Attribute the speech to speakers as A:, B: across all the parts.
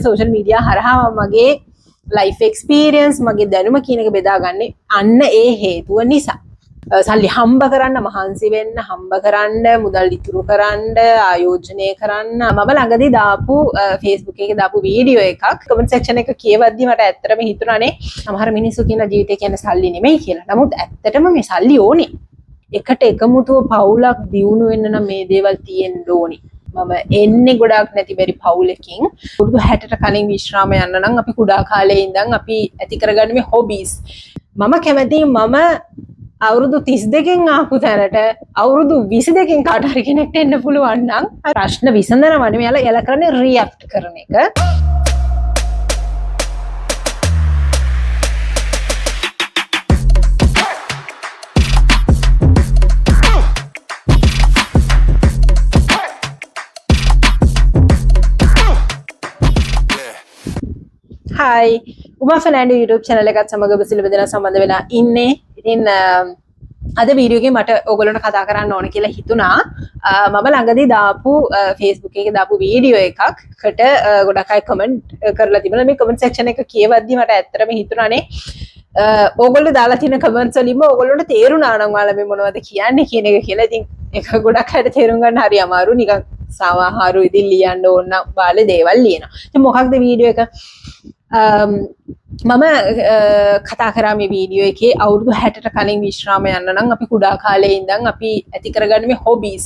A: Social media හරහා මම මගේ ලයිෆ් එක්ස්පීරියන්ස්, මගේ දැනුම කියන එක බෙදාගන්නේ අන්න ඒ හේතුව නිසා. සල්ලි හම්බ කරන්න මහන්සි වෙන්න, හම්බ කරන්න, මුදල් ඉතුරු කරන්න, ආයෝජනය කරන්න. මම ළඟදී දාපු Facebook එකේ දාපු වීඩියෝ එකක් කමෙන්ට් සෙක්ෂන් එක කියවද්දි මට ඇත්තටම හිතුණානේ සමහර මිනිස්සු කියන ජීවිතය කියන්නේ සල්ලි නෙමෙයි කියලා. නමුත් ඇත්තටම මේ සල්ලි ඕනේ. එකට එකමුතුව පවුලක් දියුණු වෙන්න නම් මේ දේවල් තියෙන්න ඕනේ. මම එන්නේ ගොඩාක් නැති බැරි පවුලකින්. අවුරුදු 60ට කලින් විශ්‍රාම යන්න නම් අපි කුඩා කාලේ ඉඳන් අපි ඇති කරගන්න මේ හොබීස්. මම කැමතියි මම අවුරුදු 32කින් ආපු තැනට අවුරුදු 22කින් කාට හරි කෙනෙක්ට එන්න පුළුවන් නම් ප්‍රශ්න විසඳනවා නෙමෙයි, එයාලා එයාලා කරන්නේ රියැක්ට් කරන එක. හයි, උමා ෆර්නෑන්ඩෝ YouTube channel එකත් සමග ඔබ සියලු දෙනා සම්බන්ධ වෙලා ඉන්නේ. ඉතින් අද වීඩියෝ එකේ මට ඔයගොල්ලන්ට කතා කරන්න ඕන කියලා හිතුණා. මම ළඟදී දාපු Facebook එකේ දාපු වීඩියෝ එකකට ගොඩක් අය කමෙන්ට් කරලා තිබුණා. මේ කමෙන්ට් සෙක්ෂන් එක කියවද්දි මට ඇත්තටම හිතුණානේ ඕගොල්ලෝ දාලා තියෙන කමෙන්ට්ස් වලින්ම ඕගොල්ලන්ට තේරුණා නම් ඔයාලා මේ මොනවද කියන්නේ කියන එක කියලා. ඉතින් ඒක ගොඩක් අයට තේරුම් ගන්න හරි අමාරු. නිකන් සමහරු ඉතින් ලියන්න ඕන නම් බාලේ දේවල් ලියනවා. ඉතින් මොකක්ද වීඩියෝ එක? මම කතා කරා මේ වීඩියෝ එකේ අවුරුදු 60ට කලින් විශ්‍රාම යන්න නම් අපි කුඩා කාලේ ඉඳන් අපි ඇති කරගන්න මේ හොබීස්,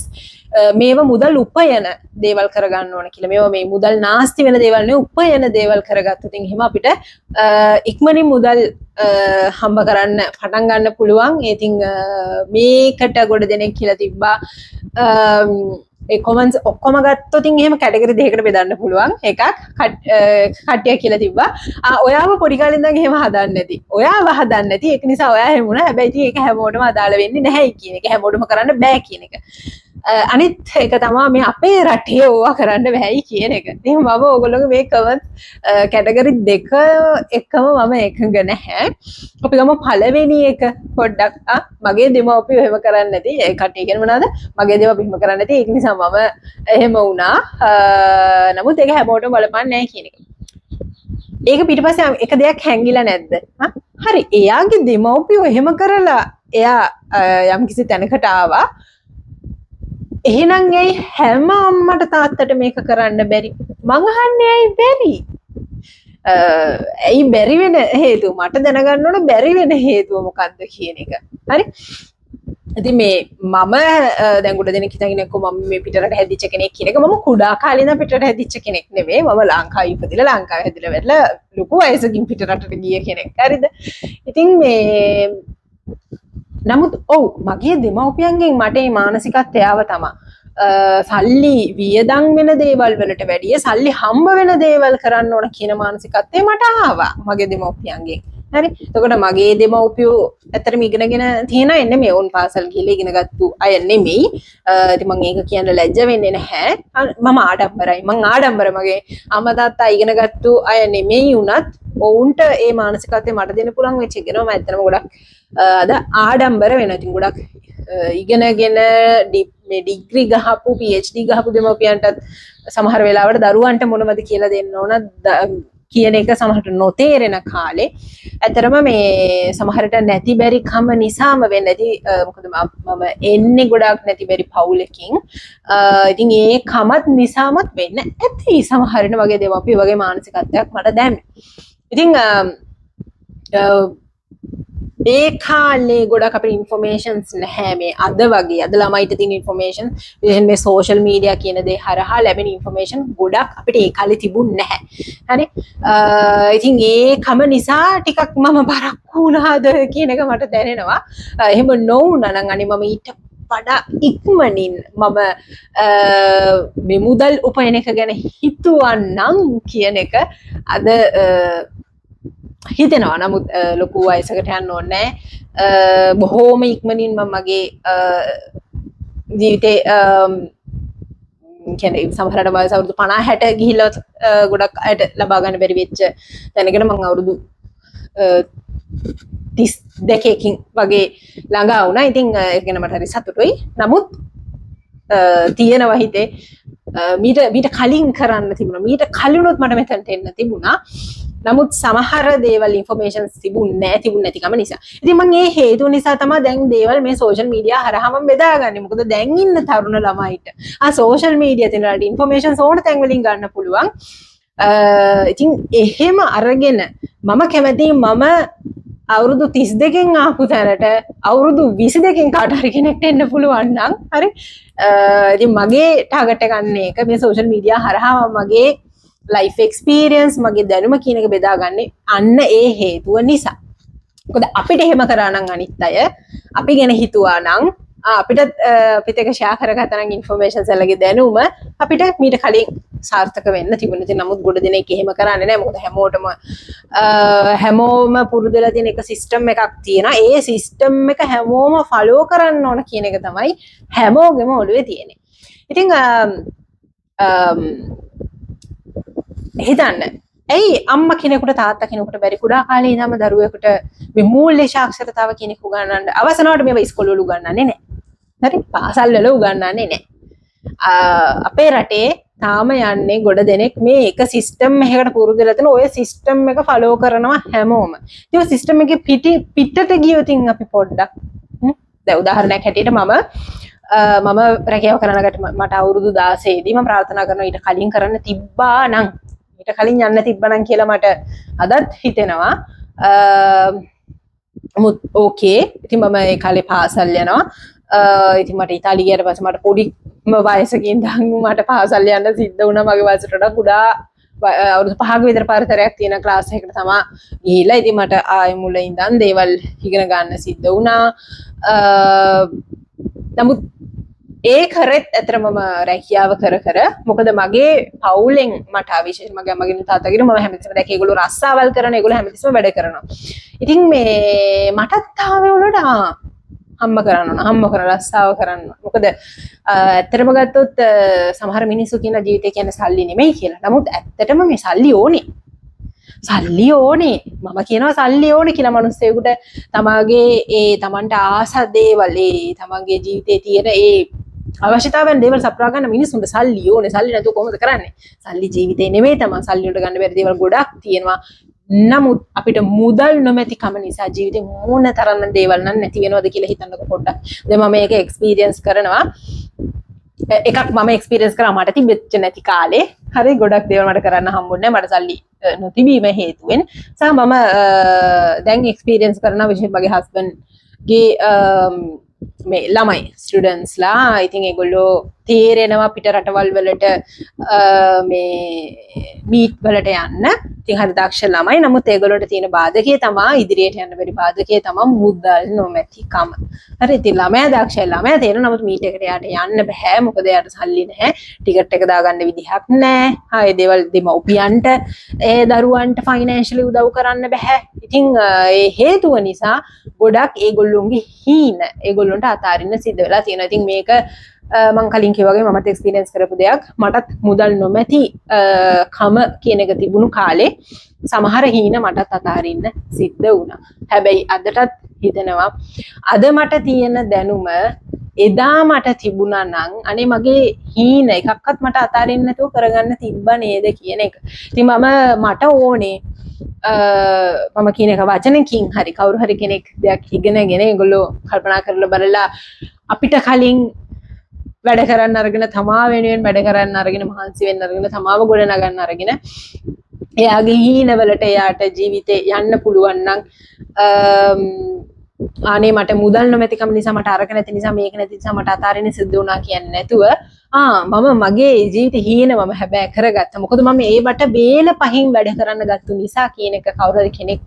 A: මේව මුදල් උපයන දේවල් කරගන්න ඕන කියලා. මේවා මේ මුදල් නාස්ති වෙන දේවල් නෙවෙයි, උපයන දේවල් කරගත්තොත් එහෙම අපිට ඉක්මනින් මුදල් හම්බ කරන්න පටන් ගන්න පුළුවන්. ඉතින් මේකට ගොඩ දෙනෙක් කියලා තිබ්බා. ඒ කොමන්ට්ස් ඔක්කොම ගත්තොත් එහෙම කැටගරි දෙකකට බෙදන්න පුළුවන්. එකක් කට්ටිය කියලා තිබ්බා. ඔයාව පොඩි කාලේ ඉඳන් එහෙම හදන්න නැති. ඔයාව හදන්න නැති. ඒක නිසා ඔයා එහෙම වුණා. හැබැයි ඉතින් ඒක හැමෝටම අදාළ වෙන්නේ නැහැ කියන එක. හැමෝටම කරන්න බෑ කියන එක. අනිත් එක තමා මේ අපේ රටේ ඕවා කරන්න බෑයි කියන එක. ඉතින් මම ඕගොල්ලෝගේ මේ කමෙන්ට් කැටගරි දෙක එකම මම එකඟ නැහැ. අපි ගමු පළවෙනි එක පොඩ්ඩක්. මගේ දෙමව්පියෝ එහෙම කරන්නේ නැති. ඒ කට්ටිය කියන්නේ මොනවද? මගේ දෙමව්පියෝ එහෙම කරන්නේ නැති. ඒක නිසා මම එහෙම වුණා. නමුත් ඒක හැමෝටම බලපාන්නේ නැහැ කියන එක. ඒක පිටිපස්සේ එක දෙයක් හැංගිලා නැද්ද? හරි, එයාගේ දෙමව්පියෝ එහෙම කරලා එයා යම්කිසි තැනකට ආවා. එහෙනම් ඇයි හැම අම්මට තාත්තට මේක කරන්න බැරි? මං අහන්නේ ඇයි බැරි? ඇයි බැරි වෙන හේතුව? මට දැනගන්න ඕන බැරි වෙන හේතුව මොකද්ද කියන එක. හරි? ඉතින් මේ මම දැන් ගොඩ දෙනෙක් හිතගෙන ඉන්නේ මම මේ පිටරට හැදිච්ච කෙනෙක් කියන එක. මම කුඩා කාලේ ඉඳන් පිටරට හැදිච්ච කෙනෙක් නෙමෙයි. මම ලංකාවේ ඉපදිලා ලංකාවේ හැදිලා වැඩිලා ලොකු වයසකින් පිටරටට ගිය කෙනෙක්. හරිද? ඉතින් මේ නමුත් ඔව් මගේ දෙමව්පියන්ගෙන් මට මේ මානසිකත්වය ආව තමා. සල්ලි වියදම් වෙන දේවල් වලට වැඩිය සල්ලි හම්බ වෙන දේවල් කරන්න ඕන කියන මානසිකත්වය මට ආවා මගේ දෙමව්පියන්ගෙන්. හරි. එතකොට මගේ දෙමව්පියෝ ඇත්තටම ඉගෙනගෙන තියෙන අය නෙමෙයි. ඔවුන් පාසල් ගිහලා ඉගෙන ගත්තු අය නෙමෙයි. ඉතින් මං ඒක කියන්න ලැජ්ජ වෙන්නේ නැහැ. මම ආඩම්බරයි. මං ආඩම්බර මගේ අම්මා තාත්තා ඉගෙන ගත්තු අය නෙමෙයි වුණත් ඔවුන්ට ඒ මානසිකත්වය මට දෙන්න පුළුවන් වෙච්ච එක නම ඇත්තටම ගොඩක් අද ආඩම්බර වෙනවා. ඉතින් ගොඩක් ඉගෙනගෙන මේ ඩිග්‍රී ගහපු PhD ගහපු දෙමව්පියන්ටත් සමහර වෙලාවට දරුවන්ට මොනවද කියලා දෙන්න ඕන කියන එක සමහරට නොතේරෙන කාලේ ඇත්තටම මේ සමහරට නැති බැරි කම නිසාම වෙන්නේ නැති. මොකද මම එන්නේ ගොඩාක් නැති බැරි පවුලකින්. ඉතින් ඒ කමත් නිසාමත් වෙන්න ඇති සමහරට වගේ දෙමව්පියෝ වගේ මානසිකත්වයක් මට දැම්මේ. ඉතින් ඒ කාලේ ගොඩක් අපිට ඉන්ෆර්මේෂන්ස් නැහැ මේ අද වගේ. අද ළමයිට තියෙන ඉන්ෆර්මේෂන් විශේෂයෙන් මේ සෝෂල් මීඩියා කියන දේ හරහා ලැබෙන ඉන්ෆර්මේෂන් ගොඩක් අපිට ඒ කාලේ තිබුණ නැහැ. හරි. ඉතින් ඒ කම නිසා ටිකක් මම බරක් වුණාද කියන එක මට දැනෙනවා. එහෙම නොවුණා නම් අනේ මම ඊට වඩා ඉක්මනින් මම මේ මුදල් උපයන එක ගැන හිතුවා නම් කියන එක අද හිතෙනවා. නමුත් ලොකු වයසකට යන්න ඕනේ නෑ. බොහෝම ඉක්මනින් මම මගේ ජීවිතේ කියන්නේ සමහරවිට වයස අවුරුදු 50 60 ගිහිල්ලවත් ගොඩක් අයට ලබා ගන්න බැරි වෙච්ච තැනකට මං අවුරුදු 32කින් වගේ ළඟා වුණා. ඉතින් ඒක ගැන මට හරි සතුටුයි. නමුත් තියෙනවා හිතේ. මීට මීට කලින් කරන්න තිබුණා. මීට කලිනුත් මට මෙතනට එන්න තිබුණා. නමුත් සමහර දේවල් ඉන්ෆර්මේෂන්ස් තිබුණේ නැහැ, තිබුණ නැතිකම නිසා. ඉතින් මං ඒ හේතුව නිසා තමයි දැන් දේවල් මේ සෝෂල් මීඩියා හරහා මම බෙදාගන්නේ. මොකද දැන් ඉන්න තරුණ ළමයිට සෝෂල් මීඩියා තියෙන ඉන්ෆර්මේෂන්ස් ඕන තැන් වලින් ගන්න පුළුවන්. ඉතින් එහෙම අරගෙන මම කැමතියි මම අවුරුදු 32කින් ආපු තැනට අවුරුදු 22කින් කාට හරි කෙනෙක්ට එන්න පුළුවන් නම් හරි. ඉතින් මගේ ටාගට් එක අන්න ඒක. මේ සෝෂල් මීඩියා හරහා මම මගේ ලයිෆ් එක්ස්පීරියන්ස්, මගේ දැනුම කියන එක බෙදාගන්නේ අන්න ඒ හේතුව නිසා. මොකද අපිට එහෙම කරා නම්, අනිත් අය අපි ගැන හිතුවා නම්, අපිට අපිත් එක්ක ෂෙයා කරගත්තා නම් ඉන්ෆර්මේෂන්ස් වලගේ දැනුම, අපිට මීට කලින් සාර්ථක වෙන්න තිබුණා. ඉතින් නමුත් ගොඩ දෙනෙක් එහෙම කරන්නේ නැහැ. මොකද හැමෝම පුරුදු වෙලා තියෙන එක සිස්ටම් එකක් තියෙනවා. ඒ සිස්ටම් එක හැමෝම ෆලෝ කරන්න ඕන කියන එක තමයි හැමෝගෙම ඔළුවේ තියෙන්නේ. ඉතින් හිතන්න, ඇයි අම්මා කෙනෙකුට තාත්තා කෙනෙකුට බැරි කුඩා කාලේ ඉඳන්ම දරුවෙකුට මේ මූල්‍ය සාක්ෂරතාව කියන එක උගන්වන්න? අවසනවට මේවා ඉස්කෝලේ වල උගන්වන්නේ නැහැ. හරි, පාසල් වල උගන්වන්නේ නැහැ. අපේ රටේ තාම යන්නේ ගොඩ දෙනෙක් මේ එක සිස්ටම් එකකට පුරුදු වෙලා තියෙන ඔය සිස්ටම් එක ෆලෝ කරනවා හැමෝම. ඉතින් ඔය සිස්ටම් එකේ පිටට ගියොත් අපි පොඩ්ඩක් දැන් උදාහරණයක් හැටියට මම රැකියාව කරන කට මට අවුරුදු 16 දී, මම ප්‍රාර්ථනා කරනවා ඊට කලින් කරන්න තිබ්බා නම්, ඊට කලින් යන්න තිබ්බා නම් කියලා මට අදත් හිතෙනවා. නමුත් ඕකේ. ඉතින් මම ඒ කාලේ පාසල් යනවා. ඉතින් මට ඉතාලි ගියාට පස්සේ මට පොඩිම වයසකින් ඉඳන් මට පාසල් යන්න සිද්ධ වුණා. මගේ වයසට වඩා කුඩා අවුරුදු 5ක විතර පරතරයක් තියෙන ක්ලාස් එකකට තමා ගිහිල්ලා. ඉතින් මට ආයෙ මුල ඉඳන් දේවල් ඉගෙන ගන්න සිද්ධ වුණා. නමුත් ඒ කරෙත් ඇත්තටම මම රැකියාව කර කර, මොකද මගේ පවුලෙන් මට විශේෂයෙන් මගේ අම්මගෙන් තාත්තගෙන් මම හැමතිස්සෙම දැක්කේ ඒගොල්ලෝ රස්සාවල් කරන, ඒගොල්ලෝ හැමතිස්සෙම වැඩ කරනවා. ඉතින් මේ මටත් ආවේ වලට හම්බ කරන්න ඕන, හම්බ කරන රස්සාව කරන්න ඕන. මොකද ඇත්තටම ගත්තොත් සමහර මිනිස්සු කියන ජීවිතය කියන්නේ සල්ලි නෙමෙයි කියලා. නමුත් ඇත්තටම මේ සල්ලි ඕනේ. සල්ලි ඕනේ. මම කියනවා සල්ලි ඕනේ කියලා මිනිස්සෙකුට තමාගේ ඒ තමන්ට ආස දේවල්, ඒ තමන්ගේ ජීවිතේ තියෙන ඒ අවශ්‍යතාවයන් දේවල් සපුරා ගන්න මිනිස්සුන්ට සල්ලි ඕනේ. සල්ලි නැතුව කොහොමද කරන්නේ? සල්ලි ජීවිතේ නෙමෙයි තමන්. සල්ලි වලට ගන්න බැරි දේවල් ගොඩක් තියෙනවා. නමුත් අපිට මුදල් නොමැතිකම නිසා ජීවිතේ මොන තරම් දේවල් නම් නැති වෙනවද කියලා හිතන්නකෝ පොඩ්ඩක්. දැන් මම මේක එක්ස්පීරියන්ස් කරනවා. එකක් මම එක්ස්පීරියන්ස් කරා මට තිබෙච්ච නැති කාලේ. හරි, ගොඩක් දේවල් මට කරන්න හම්බුන්නේ නැහැ මට සල්ලි නොතිබීම හේතුවෙන්. සහ මම දැන් එක්ස්පීරියන්ස් කරනවා විශේෂයෙන් මගේ හස්බන්ඩ් ගේ මේ ළමයි ස්ටුඩන්ට්ස්ලා. ඉතින් ඒගොල්ලෝ තේරෙනවා පිට රටවල් වලට මේ මීට් වලට යන්න. ඉතින් හරි දක්ෂ ළමයි. නමුත් ඒගොල්ලන්ට තියෙන බාධකය තමා, ඉදිරියට යන්න බැරි බාධකය තමා මුදල් නොමැතිකම. හරි, ඉතින් ළමයා දක්ෂයි, ළමයා තේරෙනවා. නමුත් මීට් එකට එයාට යන්න බෑ. මොකද එයාට සල්ලි නැහැ. ටිකට් එක දාගන්න විදිහක් නැහැ. හා ඒ දේවල් දෙමව්පියන්ට ඒ දරුවන්ට ෆයිනෑන්ෂියලි උදව් කරන්න බෑ. ඉතින් ඒ හේතුව නිසා ගොඩක් ඒගොල්ලොන්ගේ හීන ඒගොල්ලොන්ට අතාරින්න සිද්ධ වෙලා තියෙනවා. ඉතින් මේක මං කලින් කිව්වා වගේ මමත් එක්ස්පීරියන්ස් කරපු දෙයක්. මටත් මුදල් නොමැති කම කියන එක තිබුණු කාලේ සමහර හීන මටත් අතාරින්න සිද්ධ වුණා. හැබැයි අදටත් හිතෙනවා අද මට තියෙන දැනුම එදා මට තිබුණා නම් අනේ මගේ හීන එකක්වත් මට අතාරින්න නැතුව කරගන්න තිබ්බා නේද කියන එක. ඉතින් මම මට ඕනේ මම කියන එක වචනකින් හරි කවුරු හරි කෙනෙක් දෙයක් ඉගෙනගෙන ඒගොල්ලෝ කල්පනා කරලා බලලා අපිට කලින් වැඩ කරන්න අරගෙන, තමා වෙනුවෙන් වැඩ කරන්න අරගෙන, මහන්සි වෙන්න අරගෙන, තමාව ගොඩ නගන්න අරගෙන, එයාගේ හීනවලට එයාට ජීවිතේ යන්න පුළුවන් නම්, අනේ මට මුදල් නොමැතිකම නිසා, මට අරක නැති නිසා, මේක නැති නිසා මට අතාරින්න සිද්ධ වුණා කියන්නේ නැතුව, මම මගේ ජීවිත හීන මම හැබැයි කරගත්තා, මොකද මම ඒවට වේල පහින් වැඩ කරන්න ගත්තු නිසා කියන එක කවුරු හරි කෙනෙක්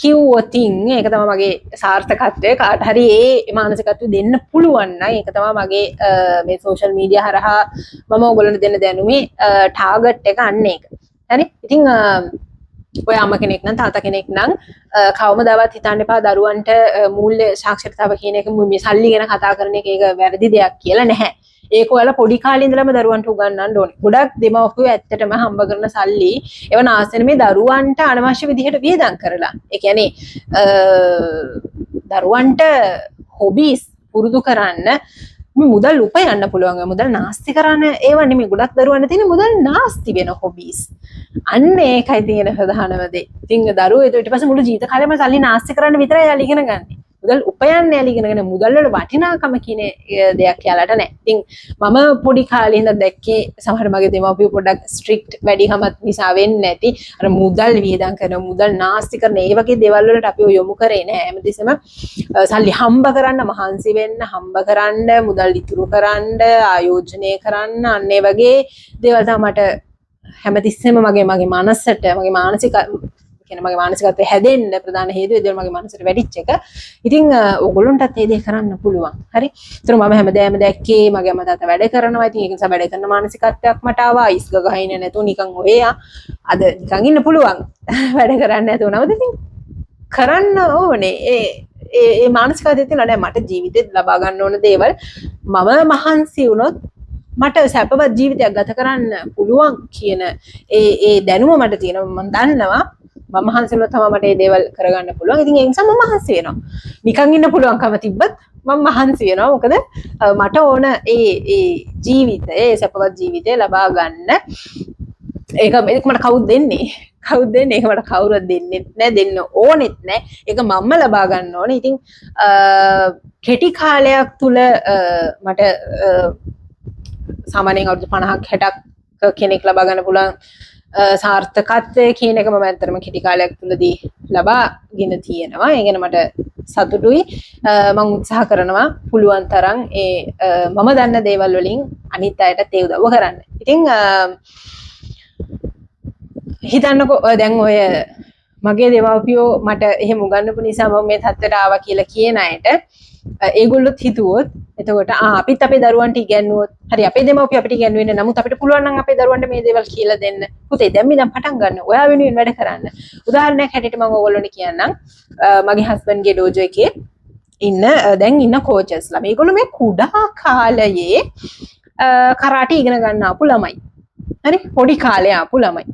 A: කිව්වොතින් ඒක තමයි මගේ සාර්ථකත්වය. කාට හරි ඒ මානසිකත්වය දෙන්න පුළුවන් නම් ඒක තමයි මගේ මේ සෝෂල් මීඩියා හරහා මම ඔයගොල්ලන්ට දෙන්න දැනුමේ ටාගට් එක අන්න ඒක. හරි? ඉතින් ඔය අම්මා කෙනෙක් නම් තාත්තා කෙනෙක් නම් කවමදාවත් හිතන්න එපා දරුවන්ට මූල්‍ය සාක්ෂරතාව කියන එක මේ සල්ලි ගැන කතා කරන එක ඒක වැරදි දෙයක් කියලා. නැහැ. ඒක ඔයාලා පොඩි කාලේ ඉඳලම දරුවන්ට උගන්වන්න ඕනේ. ගොඩක් දෙමව්පියෝ ඇත්තටම හම්බ කරන සල්ලි ඒව නාස්ති වෙන මේ දරුවන්ට අනවශ්‍ය විදිහට වියදම් කරලා. ඒ කියන්නේ දරුවන්ට හොබීස් පුරුදු කරන්න මේ මුදල් උපයන්න පුළුවන්, මුදල් නාස්ති කරන්න ඒවා නෙමෙයි. ගොඩක් දරුවන්ට තියෙන මුදල් නාස්ති වෙන හොබීස්. අන්න ඒකයි තියෙන ප්‍රධානම දේ. ඉතින් දරුවෝ ඊට පස්සේ මුළු ජීවිත කාලෙම සල්ලි නාස්ති කරන්න විතරයි එයාලා ඉගෙන ගන්නේ. මුදල් උපයන්න එයාලා ඉගෙනගෙන මුදල් වල වටිනාකම කියන දෙයක් එයාලට නැහැ. ඉතින් මම පොඩි කාලේ ඉඳන් දැක්කේ සමහර මගේ දෙමාපියෝ පොඩ්ඩක් ස්ට්‍රික්ට් වැඩිකමත් නිසා වෙන්නේ නැති අර මුදල් වියදම් කරන, මුදල් නාස්ති කරන ඒ වගේ දේවල් වලට අපිව යොමු කරේ නෑ. හැමතිස්සෙම සල්ලි හම්බ කරන්න මහන්සි වෙන්න, හම්බ කරන්න, මුදල් ඉතුරු කරන්න, ආයෝජනය කරන්න, අන්න ඒ වගේ දේවල් තමයි මට හැමතිස්සෙම මගේ මගේ මනසට, මගේ මානසික කියන්නේ මගේ මානසිකත්වය හැදෙන්න ප්‍රධාන හේතුව ඒ දේවල් මගේ මනසට වැඩිච්ච එක. ඉතින් ඔයගොල්ලන්ටත් ඒ දේ කරන්න පුළුවන්. හරි. ඒතර මම හැමදාම දැක්කේ මගේ අම්මා තාත්තා වැඩ කරනවා. ඉතින් ඒක නිසා වැඩ කරන මානසිකත්වයක් මට ආවා. අයිස් ගගහ ඉන්නේ නැතුව නිකන් ඔය අද නිකන් ඉන්න පුළුවන්. වැඩ කරන්නේ නැතුව. නමුත් ඉතින් කරන්න ඕනේ. ඒ ඒ ඒ මානසිකත්වය තියෙනවා නෑ, මට ජීවිතේ ලබා ගන්න ඕන දේවල් මම මහන්සි වුණොත් මට සැපවත් ජීවිතයක් ගත කරන්න පුළුවන් කියන ඒ ඒ දැනුම මට තියෙනවා. මම දන්නවා මම මහන්සි වුණොත් තමයි මට මේ දේවල් කරගන්න පුළුවන්. ඉතින් ඒ නිසා මම මහන්සි වෙනවා. නිකන් ඉන්න පුළුවන්කම තිබ්බත් මම මහන්සි වෙනවා. මොකද මට ඕන ඒ ඒ ජීවිතය, ඒ සැපවත් ජීවිතය ලබා ගන්න. ඒක මේක මට කවුද දෙන්නේ? කවුද දෙන්නේ? ඒක මට කවුරුවත් දෙන්නෙත් නෑ, දෙන්න ඕනෙත් නෑ. ඒක මම්ම ලබා ගන්න ඕනේ. ඉතින් කෙටි කාලයක් තුල මට සාමාන්‍යයෙන් අවුරුදු 50ක් 60ක් කෙනෙක් ලබා ගන්න පුළුවන් සාර්ථකත්වය කියන එක මම ඇත්තටම කෙටි කාලයක් තුලදී ලබාගෙන තියෙනවා. ඒ ගැන මට සතුටුයි. මං උත්සාහ කරනවා පුළුවන් තරම් ඒ මම දන්න දේවල් වලින් අනිත් අයටත් ඒ උදව්ව කරන්න. ඉතින් හිතන්නකෝ දැන් ඔය මගේ දෙමව්පියෝ මට එහෙම උගන්වපු නිසා මම මේ තත්ත්වයට ආවා කියලා කියන අයට ඒගොල්ලොත් හිතුවොත්, එතකොට අපිත් අපේ දරුවන්ට ඉගැන්වුවොත්, හරි අපේ දෙමව්පියෝ අපිට ඉගැන්වුවේ නෑ, නමුත් අපිට පුළුවන් නම් අපේ දරුවන්ට මේ දේවල් කියලා දෙන්න. පුතේ දැන් මේ දැන් පටන් ගන්න. ඔයා වෙනුවෙන් වැඩ කරන්න. උදාහරණයක් හැටියට මම ඕගොල්ලන්ට කියන්නම්. මගේ හස්බන්ඩ්ගේ ඩෝජෝ එකේ ඉන්න දැන් ඉන්න කෝචස්ලා. මේගොල්ලෝ මේ කුඩා කාලයේ කරාටි ඉගෙන ගන්න ආපු ළමයි. හරි, පොඩි කාලේ ආපු ළමයි.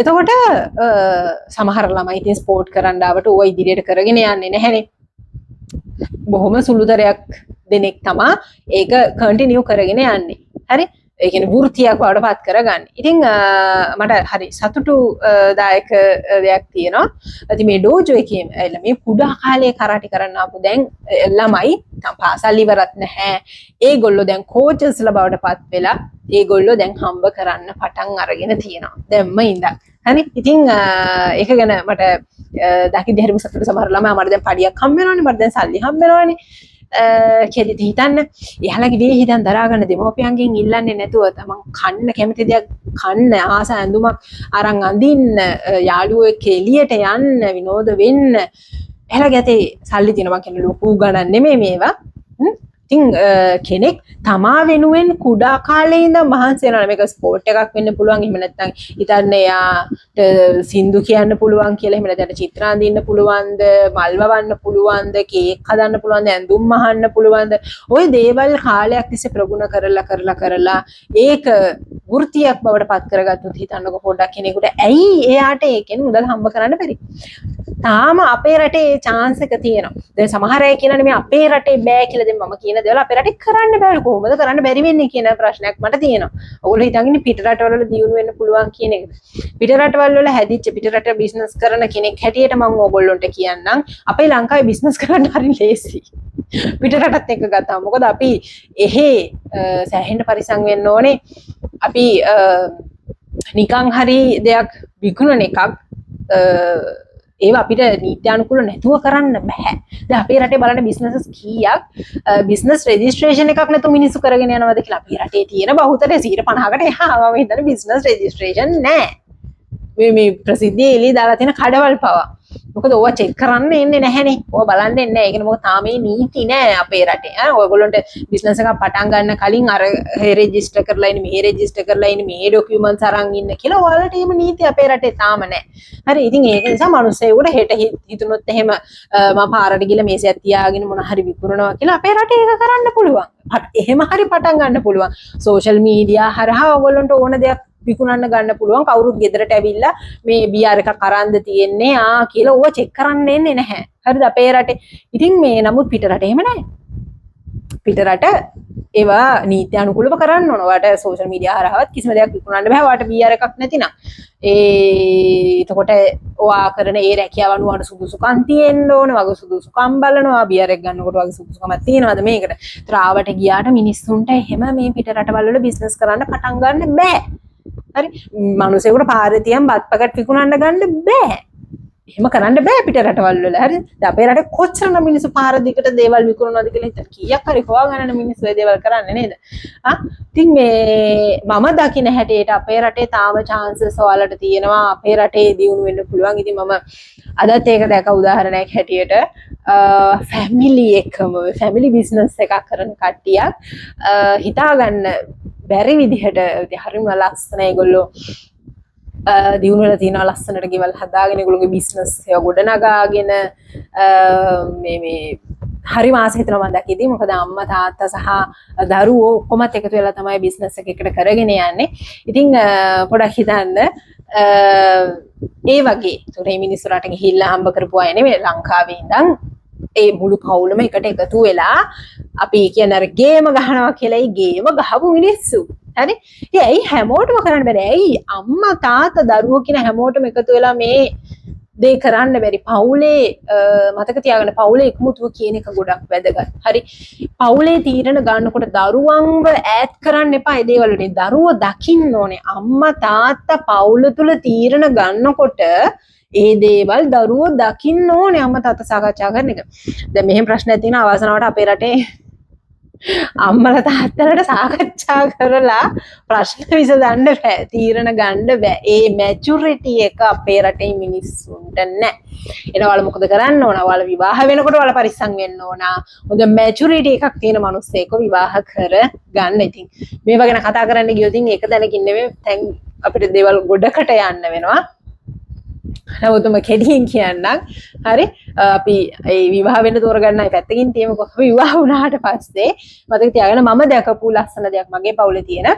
A: එතකොට සමහර ළමයි ඉතින් ස්පෝර්ට් කරන්න ආවට ඕවා ඉදිරියට කරගෙන යන්නේ නැහැනේ. බොහොම සුළුතරයක් දෙනෙක් තමා ඒක කන්ටිනියු කරගෙන යන්නේ. හරි? ඒ කියන්නේ වෘත්තියක් බවට පත් කරගන්න. ඉතින් මට හරි සතුටු දායක දෙයක් තියෙනවා. ඉතින් මේ ඩෝජෝ එකේම ඇවිල්ලා මේ කුඩා කාලේ කරාටි කරන්න ආපු දැන් ළමයි තම පාසල් ඉවරත් නැහැ. ඒගොල්ලෝ දැන් කෝචස්ලා බවට පත් වෙලා ඒගොල්ලෝ දැන් හම්බ කරන්න පටන් අරගෙන තියෙනවා. දැම්ම ඉඳන්. හරි? ඉතින් ඒක ගැන මට දකිද්දි හරිම සතුටු. සමහර ළමයා මට දැන් පඩියක් හම්බ වෙනවනේ, මට දැන් සල්ලි හම්බ වෙනවනේ කියලා ඉතින් හිතන්න. එයාලගේ විහිදම් දරා ගන්න දෙමව්පියන්ගෙන් ඉල්ලන්නේ නැතුව තමන් කන්න කැමති දෙයක් කන්න, ආස ඇඳුමක් අරන් අඳින්න, යාළුවෝ එක්ක එළියට යන්න, විනෝද වෙන්න එයාලගේ අතේ සල්ලි තියෙනවා. මං කියන්නේ ලොකු ගණන් නෙමෙයි මේවා. ඉතින් කෙනෙක් තමා වෙනුවෙන් කුඩා කාලේ ඉඳන් මහන්සි වෙනවා. මේක ස්පෝර්ට් එකක් වෙන්න පුළුවන්. එහෙම නැත්නම් හිතන්න එයාට සින්දු කියන්න පුළුවන් කියලා. එහෙම නැත්නම් චිත්‍ර අඳින්න පුළුවන්ද, මල් වවන්න පුළුවන්ද, කේක් හදන්න පුළුවන්ද, ඇඳුම් මහන්න පුළුවන්ද, ඔය දේවල් කාලයක් තිස්සේ ප්‍රගුණ කරලා කරලා කරලා ඒක වෘත්තියක් බවට පත් කරගත්තොත් හිතන්නකෝ පොඩ්ඩක් කෙනෙකුට ඇයි එයාට ඒකෙන් මුදල් හම්බ කරන්න බැරි? තාම අපේ රටේ ඒ චාන්ස් එක තියෙනවා. දැන් සමහර අය කියනනේ මේ අපේ රටේ බෑ කියලා. දැන් මම කියන දේවල් අපේ රටේ කරන්න බෑලු. කොහොමද කරන්න බැරි වෙන්නේ කියන ප්‍රශ්නයක් මට තියෙනවා. ඔයගොල්ලෝ හිතන් ඉන්නේ පිට රටවල වල දියුණු වෙන්න පුළුවන් කියන එකද? පිට රටවල් වල හැදිච්ච පිට රට බිස්නස් කරන කෙනෙක් හැටියට මම ඕගොල්ලොන්ට කියන්නම්, අපේ ලංකාවේ බිස්නස් කරන්න හරි ලේසි. පිට රටත් එක්ක ගත්තාම. මොකද අපි එහෙ සෑහෙන්න පරිස්සම් වෙන්න ඕනේ. අපි නිකන් හරි දෙයක් විකුණන එකක් ඒවා අපිට නීත්‍යානුකූල නැතුව කරන්න බෑ. දැන් අපේ රටේ බලන්න බිස්නසස් කීයක් බිස්නස් රෙජිස්ට්‍රේෂන් එකක් නැතුව මිනිස්සු කරගෙන යනවද කියලා. අපේ රටේ තියෙන බහුතරය 50%කට එහා මම හිතන්නේ බිස්නස් රෙජිස්ට්‍රේෂන් නෑ. මේ මේ ප්‍රසිද්ධියේ එළිය දාලා තියෙන කඩවල් පවා. මොකද ඕවා චෙක් කරන්න එන්නේ නැහැනේ. ඕවා බලන්න එන්නේ නැහැ. ඒ කියන්නේ මොකද තාම මේ නීති නෑ අපේ රටේ. ඈ ඔයගොල්ලන්ට බිස්නස් එකක් පටන් ගන්න කලින් අර හෙ රෙජිස්ටර් කරලා ඉන්න, මෙහෙ රෙජිස්ටර් කරලා ඉන්න, මේ ඩොකියුමන්ට්ස් අරන් ඉන්න කියලා ඔයාලට එහෙම නීති අපේ රටේ තාම නෑ. හරි. ඉතින් ඒක නිසා මිනිස්සුන්ට හෙට හිතුනොත් එහෙම මම පාරට ගිහලා මේසයක් තියාගෙන මොන හරි විකුණනවා කියලා අපේ රටේ ඒක කරන්න පුළුවන්. එහෙම හරි පටන් ගන්න පුළුවන්. සෝෂල් මීඩියා හරහා ඔයගොල්ලන්ට ඕන දෙයක් විකුණන්න ගන්න පුළුවන්. කවුරුත් ගෙදරට ඇවිල්ලා මේ බියර් එකක් අරන්ද තියෙන්නේ කියලා ඕවා චෙක් කරන්න එන්නේ නැහැ. හරිද අපේ රටේ? ඉතින් මේ නමුත් පිට රටේ එහෙම නැහැ. පිට රට ඒවා නීති අනුකූලව කරන්න ඕන. ඔයාට සෝෂල් මීඩියා හරහාවත් කිසිම දෙයක් විකුණන්න බෑ. ඔයාට PR එකක් නැතිනම්. ඒ එතකොට ඔයා කරන ඒ රැකියාව අනුව ඔයාට සුදුසුකම් තියෙන්න ඕන. වගේ සුදුසුකම් බලනවා. PR එක ගන්නකොට වගේ සුදුසුකමක් තියෙනවද මේකට? ඒතර ආවට ගියාට මිනිස්සුන්ට එහෙම මේ පිට රටවල් වල බිස්නස් කරන්න පටන් ගන්න බෑ. හරි? මිනිසෙකුට පාරේ තියන් බත් පැකට් විකුණන්න ගන්න බෑ. එහෙම කරන්න බෑ පිට රටවල් වල. හරි? දැන් අපේ රටේ කොච්චරනම් මිනිස්සු පාර දිගට දේවල් විකුණනවද කියලා හිතන්න. කීයක් හරි හොයාගන්න මිනිස්සු ඒ දේවල් කරන්නේ නේද? ආ ඉතින් මේ මම දකින හැටියට අපේ රටේ තාම චාන්සස් ඔයාලට තියෙනවා අපේ රටේ දියුණු වෙන්න පුළුවන්. ඉතින් මම අදත් ඒක දැක උදාහරණයක් හැටියට ෆැමිලි එකම ෆැමිලි බිස්නස් එකක් කරන කට්ටියක් හිතා ගන්න බැරි විදිහට ඉතින් හරිම ලස්සන ඒගොල්ලෝ දියුණු වෙලා තියෙනවා. ලස්සනට ගෙවල් හදාගෙන ඒගොල්ලෝගේ බිස්නස් ඒවා ගොඩනගාගෙන මේ මේ හරි ආස හිතෙනවා මම දකිද්දි. මොකද අම්මා තාත්තා සහ දරුවෝ ඔක්කොමත් එකතු වෙලා තමයි බිස්නස් එක එකට කරගෙන යන්නේ. ඉතින් පොඩක් හිතන්න ඒ වගේ. ඒතකොට මේ මිනිස්සු රට ගිහිල්ලා හම්බ කරපු අය නෙමෙයි, ලංකාවේ ඉඳන් ඒ මුළු පවුලම එකට එකතු වෙලා අපි කියන අර ගේම ගහනවා කියලා ඒ ගේම ගහපු මිනිස්සු. හරි? ඉතින් ඇයි හැමෝටම කරන්න බැරි? ඇයි අම්මා තාත්තා දරුවෝ කියන හැමෝටම එකතු වෙලා මේ දේ කරන්න බැරි? පවුලේ මතක තියාගන්න පවුලේ එකමුතුව කියන එක ගොඩක් වැදගත්. හරි? පවුලේ තීරණ ගන්නකොට දරුවන්ව ඈත් කරන්න එපා ඒ දේවල් වලින්. දරුවෝ දකින්න ඕනේ අම්මා තාත්තා පවුල තුල තීරණ ගන්නකොට ඒ දේවල් දරුවෝ දකින්න ඕනේ අම්මා තාත්තා සාකච්ඡා කරන එක. දැන් මෙහෙම ප්‍රශ්නයක් තියෙනවා අවසනාවට අපේ රටේ අම්මලා තාත්තලාට සාකච්ඡා කරලා ප්‍රශ්න විසඳන්න බෑ, තීරණ ගන්න බෑ. ඒ මැචුරිටි එක අපේ රටේ මිනිස්සුන්ට නෑ. එහෙනම් ඔයාලා මොකද කරන්න ඕන? ඔයාලා විවාහ වෙනකොට ඔයාලා පරිස්සම් වෙන්න ඕන. හොඳ මැචුරිටි එකක් තියෙන මිනිස්සෙක්ව විවාහ කර ගන්න. ඉතින් මේවා ගැන කතා කරන්න ගියොත් ඉතින් එක තැනකින් නෙමෙයි දැන් අපිට දේවල් ගොඩකට යන්න වෙනවා. නමුත් මම කෙටියෙන් කියන්නම්. හරි, අපි ඒ විවාහ වෙන්න තෝරගන්න අය පැත්තකින් තියමුකෝ. අපි විවාහ වුණාට පස්සේ මතක තියාගන්න මම දැකපු ලස්සන දෙයක් මගේ පවුලේ තියෙන.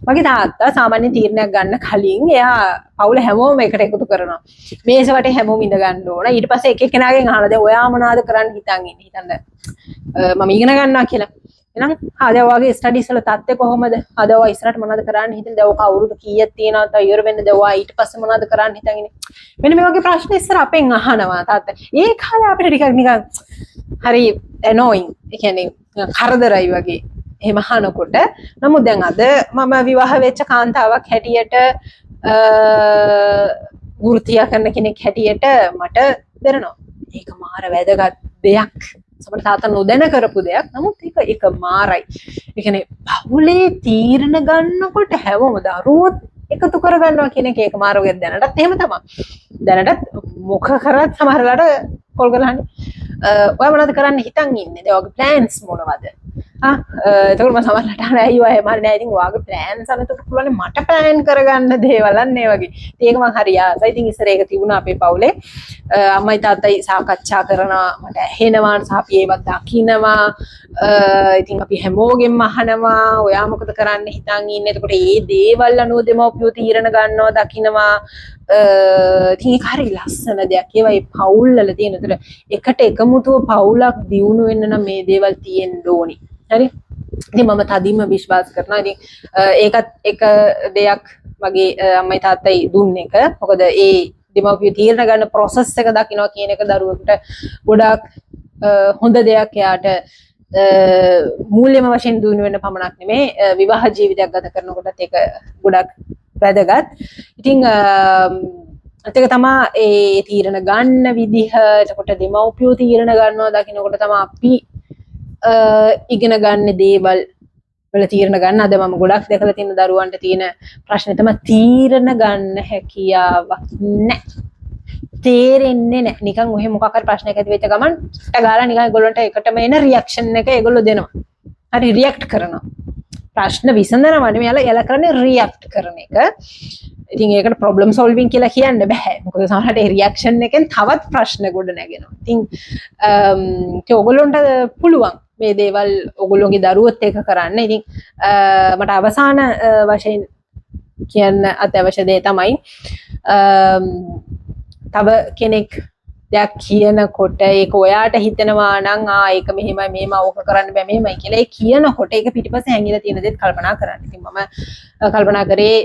A: මගේ තාත්තා සාමාන්‍ය තීරණයක් ගන්න කලින් එයා පවුල හැමෝම එකට එකතු කරනවා. මේස වටේ හැමෝම ඉඳ ගන්න ඕන. ඊට පස්සේ එක එක්කෙනාගෙන් අහනවා දැන් ඔයා මොනවද කරන්න හිතන් ඉන්නේ? හිතන්න මම ඉගෙන ගන්නවා කියලා. එහෙනම් ආ දැන් ඔයාගේ ස්ටඩීස් වල තත්ත්වය කොහොමද? ආ දැන් ඔයා ඉස්සරහට මොනවද කරන්න හිතන්නේ? දැන් ඔක අවුරුදු කීයක් තියෙනවද? තව ඉවර වෙන්න. දැන් ඔයා ඊට පස්සේ මොනවද කරන්න හිතන් ඉන්නේ? මෙන්න මේ වගේ ප්‍රශ්න ඉස්සර අපෙන් අහනවා තාත්තා. ඒ කාලේ අපිට ටිකක් නිකන් හරි ඇනෝයින්. ඒ කියන්නේ නිකන් කරදරයි වගේ. එහෙම අහනකොට. නමුත් දැන් අද මම විවාහ වෙච්ච කාන්තාවක් හැටියට වෘත්තිය කරන කෙනෙක් හැටියට මට දැනෙනවා. ඒක මාර වැදගත් දෙයක්. සමහර තාත්තා නොදැන කරපු දෙයක්. නමුත් ඒක ඒක මාරයි. ඒ කියන්නේ පවුලේ තීරණ ගන්නකොට හැමෝම දරුවොත් එකතු කරගන්නවා කියන එක ඒක මාර වගේ. දැනටත් එහෙම තමයි. දැනටත් මොක කරත් සමහර වෙලාවට කෝල් කරලා අහන්නේ ඔයා මොනවද කරන්න හිතන් ඉන්නේ? දැන් ඔයාගේ ප්ලෑන්ස් මොනවද? ආ එතකොට මම සමහර වෙලාවට අහනවා ඇයි ඔයා එහෙම අහන්නේ? නෑ ඉතින් ඔයාගේ ප්ලෑන්ස් අනතුරු පුළුවන් මට ප්ලෑන් කරගන්න දේවල් අන්න ඒ වගේ. ඉතින් ඒක මං හරි ආසයි. ඉතින් ඉස්සර ඒක තිබුණා අපේ පවුලේ. අම්මයි තාත්තයි සාකච්ඡා කරනවා මට ඇහෙනවා සහ අපි ඒවත් දකිනවා. ඉතින් අපි හැමෝගෙම අහනවා ඔයා මොකද කරන්න හිතන් ඉන්නේ? එතකොට ඒ දේවල් අනුව දෙමව්පියෝ තීරණ ගන්නවා දකිනවා. ඉතින් ඒක හරි ලස්සන දෙයක්. ඒවා ඒ පවුල් වල තියෙන. ඒතර එකට එකමුතුව පවුලක් දියුණු වෙන්න නම් මේ දේවල් තියෙන්න ඕනි. හරි? ඉතින් මම තදින්ම විශ්වාස කරනවා. ඉතින් ඒකත් එක දෙයක් මගේ අම්මයි තාත්තයි දුන්න එක. මොකද ඒ දෙමව්පියෝ තීරණ ගන්න ප්‍රොසෙස් එක දකිනවා කියන එක දරුවෙකුට ගොඩාක් හොඳ දෙයක්. එයාට මූල්‍යම වශයෙන් දියුණු වෙන්න පමණක් නෙමෙයි විවාහ ජීවිතයක් ගත කරනකොටත් ඒක ගොඩක් වැදගත්. ඉතින් ඒක තමා ඒ තීරණ ගන්න විදිහ. එතකොට දෙමව්පියෝ තීරණ ගන්නවා දකින්නකොට තමා අපි ඉගෙන ගන්න දේවල් වල තීරණ ගන්න. අද මම ගොඩක් දැකලා තියෙන දරුවන්ට තියෙන ප්‍රශ්නේ තමයි තීරණ ගන්න හැකියාවක් නැහැ. තේරෙන්නේ නැහැ. නිකන් ඔහෙ මොකක් හරි ප්‍රශ්නයක් ඇති වෙච්ච ගමන් ටට ගාලා නිකන් ඒගොල්ලන්ට එකටම එන රියැක්ෂන් එක ඒගොල්ලෝ දෙනවා. හරි, රියැක්ට් කරනවා. ප්‍රශ්න විසඳනවා නෙමෙයි එයාලා එයාලා කරන්නේ රියැක්ට් කරන එක. ඉතින් ඒකට ප්‍රොබ්ලම් සෝල්විං කියලා කියන්න බෑ. මොකද සමහරවිට ඒ රියැක්ෂන් එකෙන් තවත් ප්‍රශ්න ගොඩ නැගෙනවා. ඉතින් ඉතින් ඔයගොල්ලන්ට පුළුවන් මේ දේවල් ඔයගොල්ලෝගේ දරුවොත් එක්ක කරන්න. ඉතින් මට අවසාන වශයෙන් කියන්න අත්‍යවශ්‍ය දේ තමයි තව කෙනෙක් දෙයක් කියනකොට ඒක ඔයාට හිතෙනවා නම් ආ ඒක මෙහෙමයි මෙහෙම ඕක කරන්න බෑ මෙහෙමයි කියලා ඒ කියනකොට ඒක පිටිපස්සේ හැංගිලා තියෙන දේත් කල්පනා කරන්න. ඉතින් මම කල්පනා කරේ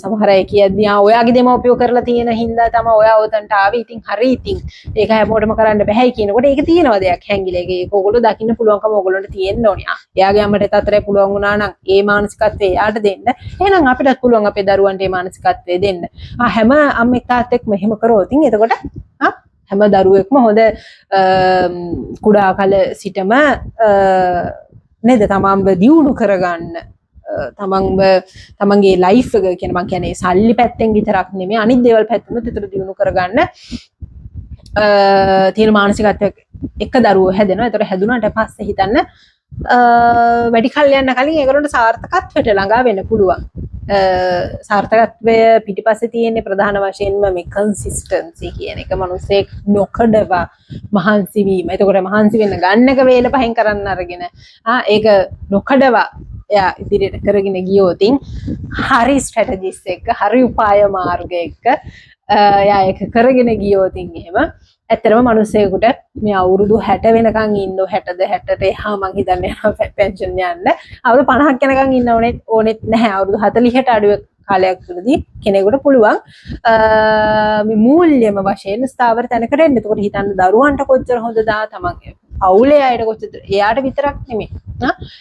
A: සමහර අය කියද්දි ආ ඔයාගේ දෙමව්පියෝ කරලා තියෙන හින්දා තමයි ඔයා ඔතනට ආවේ. ඉතින් හරි ඉතින් ඒක හැමෝටම කරන්න බැහැයි කියනකොට ඒක තියෙනවා දෙයක් හැංගිලා. ඒක ඔයගොල්ලෝ දකින්න පුළුවන්කම ඔයගොල්ලන්ට තියෙන්න ඕනේ. ආ එයාගේ අම්මට තාත්තට පුළුවන් වුණා නම් ඒ මානසිකත්වය එයාට දෙන්න. එහෙනම් අපිටත් පුළුවන් අපේ දරුවන්ට ඒ මානසිකත්වය දෙන්න. ආ හැම අම්මෙක් තාත්තෙක්ම එහෙම කරොත් ඉතින් එතකොට ආ හැම දරුවෙක්ම හොඳ කුඩා කල සිටම නේද තමන්ව දියුණු කරගන්න තමන්ව තමන්ගේ ලයිෆ් එක කියන මං කියන්නේ සල්ලි පැත්තෙන් විතරක් නෙමෙයි අනිත් දේවල් පැත්තෙනුත් විතර දියුණු කරගන්න තියෙන මානසිකත්වයක් එක දරුවෝ හැදෙනවා. ඒතර හැදුනාට පස්සේ හිතන්න වැඩි කල් යන්න කලින් ඒගොල්ලන්ට සාර්ථකත්වයට ළඟා වෙන්න පුළුවන්. සාර්ථකත්වය පිටිපස්සේ තියෙන ප්‍රධාන වශයෙන්ම මේ කන්සිස්ටන්සි කියන එක. මිනිස්සෙක් නොකඩවා මහන්සි වීම. එතකොට මහන්සි වෙන්න ගන්න එක වේල පහෙන් කරන්න අරගෙන ආ ඒක නොකඩවා එයා ඉදිරියට කරගෙන ගියොතින් හරි ස්ට්‍රැටජිස් එක්ක හරි උපාය මාර්ග එක්ක එයා ඒක කරගෙන ගියොතින් එහෙම ඇත්තටම මිනිස්සෙකුට මේ අවුරුදු 60 වෙනකන් ඉන්න 60ද 60ට එහා මං හිතන්නේ යනවා පෙන්ෂන් යන්න. අවුරුදු 50ක් යනකන් ඉන්න ඕනෙත් නැහැ. අවුරුදු 40ට අඩු කාලයක් තුළදී කෙනෙකුට පුළුවන් මේ මූල්‍යම වශයෙන් ස්ථාවර තැනකට එන්න. එතකොට හිතන්න දරුවන්ට කොච්චර හොඳද තමන්ගේ පවුලේ අයට කොච්චර එයාට විතරක් නෙමෙයි.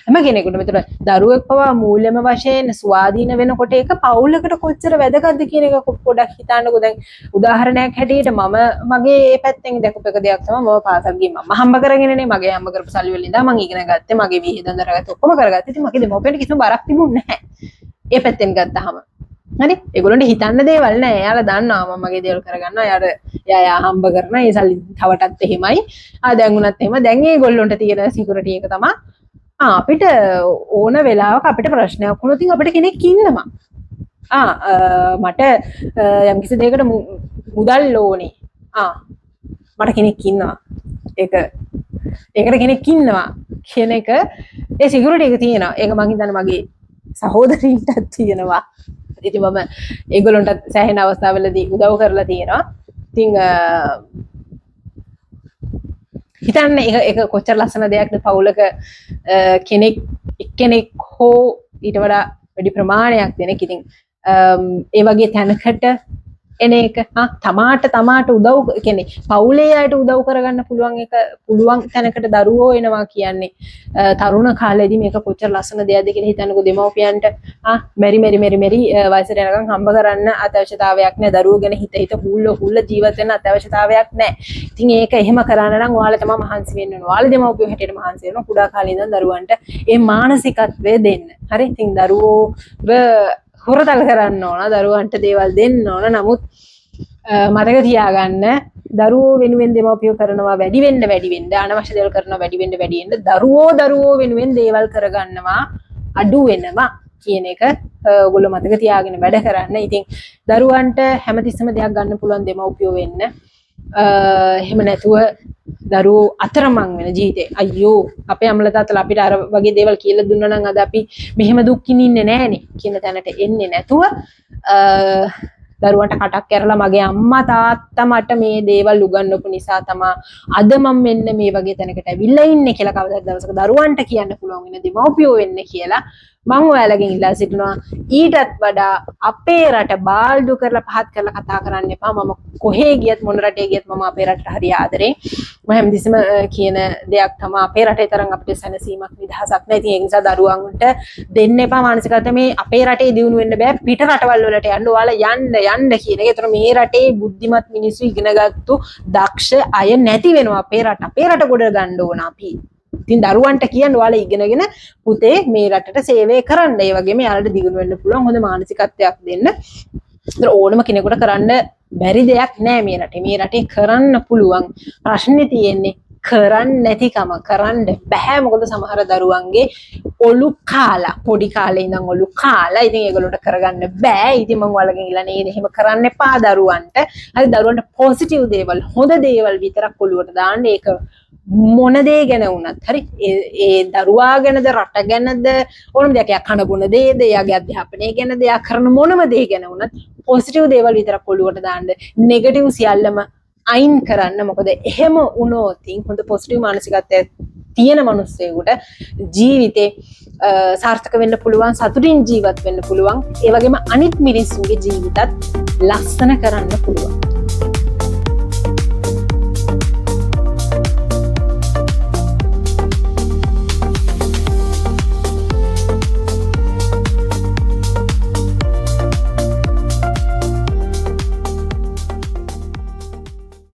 A: හැම කෙනෙකුටම. ඒතර දරුවෙක් පවා මූල්‍යම වශයෙන් ස්වාධීන වෙනකොට ඒක පවුලකට කොච්චර වැදගත්ද කියන එක පොඩක් හිතන්නකෝ. දැන් උදාහරණයක් හැටියට මම මගේ ඒ පැත්තෙන් දැකපු එක දෙයක් තමයි මම පාසල් ගිහින් මම හම්බ කරගෙනනේ මගේ හම්බ කරපු සල්ලි වලින් ඉඳන් මං ඉගෙන ගත්තේ මගේ විහිදම් දරගත්තේ ඔක්කොම කරගත්තේ. ඉතින් මගේ දෙමව්පියන්ට කිසිම බරක් තිබුණේ නැහැ. ඒ පැත්තෙන් ගත්තාම. හරි ඒගොල්ලන්ට හිතන්න දේවල් නෑ. එයාලා දන්නවා මම මගේ දේවල් කරගන්නවා. එයාට එයා එයා හම්බ කරන ඒ සල්ලි තවටත් එහෙමයි. ආ දැන් උනත් එහෙම. දැන් ඒගොල්ලන්ට තියෙන සිකියුරිටි එක තමයි ආ අපිට ඕන වෙලාවක අපිට ප්‍රශ්නයක් වුණොත් ඉතින් අපිට කෙනෙක් ඉන්නවා. ආ මට යම්කිසි දෙයකට මුදල් ඕනේ. ආ මට කෙනෙක් ඉන්නවා. ඒකට කෙනෙක් ඉන්නවා කියන එක ඒ සිකියුරිටි එක තියෙනවා. ඒක මං හිතන්නේ මගේ සහෝදරීන්ටත් තියෙනවා. ඉතින් මම ඒගොල්ලන්ටත් සෑහෙන අවස්ථාවලදී උදව් කරලා තියෙනවා. ඉතින් හිතන්න ඒක ඒක කොච්චර ලස්සන දෙයක්ද පවුලක කෙනෙක් එක්කෙනෙක් හෝ ඊට වඩා වැඩි ප්‍රමාණයක් දෙනෙක් ඉතින් ඒ වගේ තැනකට එන එක තමාට තමාට උදව් කියන්නේ පවුලේ අයට උදව් කරගන්න පුළුවන් එක පුළුවන් තැනකට දරුවෝ එනවා කියන්නේ තරුණ කාලේදී මේක කොච්චර ලස්සන දෙයක්ද කියලා හිතන්නකෝ දෙමව්පියන්ට. මෙරි මෙරි මෙරි මෙරි වයසට යනකම් හම්බ කරන්න අත්‍යවශ්‍යතාවයක් නෑ. දරුවෝ ගැන හිත හිත හුල්ල හුල්ල ජීවත් වෙන්න අත්‍යවශ්‍යතාවයක් නෑ. ඉතින් ඒක එහෙම කරන්න නම් ඔයාලා තමයි මහන්සි වෙන්න ඕන. ඔයාලා දෙමව්පියෝ හැටියට මහන්සි වෙනවා කුඩා කාලේ ඉඳන් දරුවන්ට ඒ මානසිකත්වය දෙන්න. හරි ඉතින් දරුවෝව හොරතල් කරන්න ඕන, දරුවන්ට දේවල් දෙන්න ඕන. නමුත් මතක තියාගන්න දරුවෝ වෙනුවෙන් දෙමව්පියෝ කරනවා වැඩි වෙන්න වැඩි වෙන්න, අනවශ්‍ය දේවල් කරනවා වැඩි වෙන්න වැඩි වෙන්න, දරුවෝ දරුවෝ වෙනුවෙන් දේවල් කරගන්නවා අඩු වෙනවා කියන එක ඔයගොල්ලෝ මතක තියාගෙන වැඩ කරන්න. ඉතින් දරුවන්ට හැමතිස්සෙම දෙයක් ගන්න පුළුවන් දෙමව්පියෝ වෙන්න. එහෙම නැතුව දරුවෝ අතරමං වෙන ජීවිතේ අයියෝ අපේ අම්මලා තාත්තලා අපිට අර වගේ දේවල් කියලා දුන්නා නම් අද අපි මෙහෙම දුක් විඳින්නේ නෑනේ කියන තැනට එන්නේ නැතුව දරුවන්ට කටක් ඇරලා මගේ අම්මා තාත්තා මට මේ දේවල් උගන්වපු නිසා තමා අද මම මෙන්න මේ වගේ තැනකට ඇවිල්ලා ඉන්නේ කියලා කවදා හරි දවසක දරුවන්ට කියන්න පුළුවන් වෙන දෙමව්පියෝ වෙන්න කියලා මං ඔයාලගෙන් ඉල්ලා සිටිනවා. ඊටත් වඩා අපේ රට බාල්දු කරලා පහත් කරලා කතා කරන්න එපා. මම කොහේ ගියත් මොන රටේ ගියත් මම අපේ රටට හරි ආදරේ. මම හැමතිස්සෙම කියන දෙයක් තමයි අපේ රටේ තරම් අපිට සැනසීමක් නිදහසක් නෑ. ඉතින් ඒ නිසා දරුවන්ට දෙන්න එපා මානසිකත්වය මේ අපේ රටේ දියුණු වෙන්න බෑ පිට රටවල් වලට යන්න ඔයාලා යන්න යන්න කියන එක. ඒතර මේ රටේ බුද්ධිමත් මිනිස්සු ඉගෙනගත්තු දක්ෂ අය නැති වෙනවා අපේ රට. අපේ රට ගොඩ ගන්න ඕන අපි. ඉතින් දරුවන්ට කියන්න ඔයාලා ඉගෙනගෙන පුතේ මේ රටට සේවය කරන්න. ඒ වගේම යාළුවට දියුණු වෙන්න පුළුවන් හොඳ මානසිකත්වයක් දෙන්න. ඒතර ඕනම කෙනෙකුට කරන්න බැරි දෙයක් නෑ මේ රටේ. මේ රටේ කරන්න පුළුවන්. ප්‍රශ්නේ තියෙන්නේ කරන්න නැතිකම. කරන්න බැහැ. මොකද සමහර දරුවන්ගේ ඔලු කාලා පොඩි කාලේ ඉඳන් ඔලු කාලා ඉතින් ඒගොල්ලන්ට කරගන්න බෑ. ඉතින් මං ඔයාලගෙන් ඉල්ලන්නේ එහෙම කරන්න එපා දරුවන්ට. හරි දරුවන්ට පොසිටිව් දේවල් හොඳ දේවල් විතරක් ඔලුවට දාන්න. ඒක මොන දේ ගැන වුණත් හරි ඒ දරුවා ගැනද රට ගැනද ඕනම දෙයක් එයා කන බොන දේද එයාගේ අධ්‍යාපනය ගැනද එයා කරන මොනම දේ ගැන වුණත් පොසිටිව් දේවල් විතරක් ඔලුවට දාන්න. නෙගටිව් සියල්ලම අයින් කරන්න. මොකද එහෙම වුණොත් හොඳ පොසිටිව් මානසිකත්වයක් තියෙන මිනිස්සෙකුට ජීවිතේ සාර්ථක වෙන්න පුළුවන්, සතුටින් ජීවත් වෙන්න පුළුවන්, ඒ වගේම අනිත් මිනිස්සුන්ගේ ජීවිතත් ලස්සන කරන්න පුළුවන්.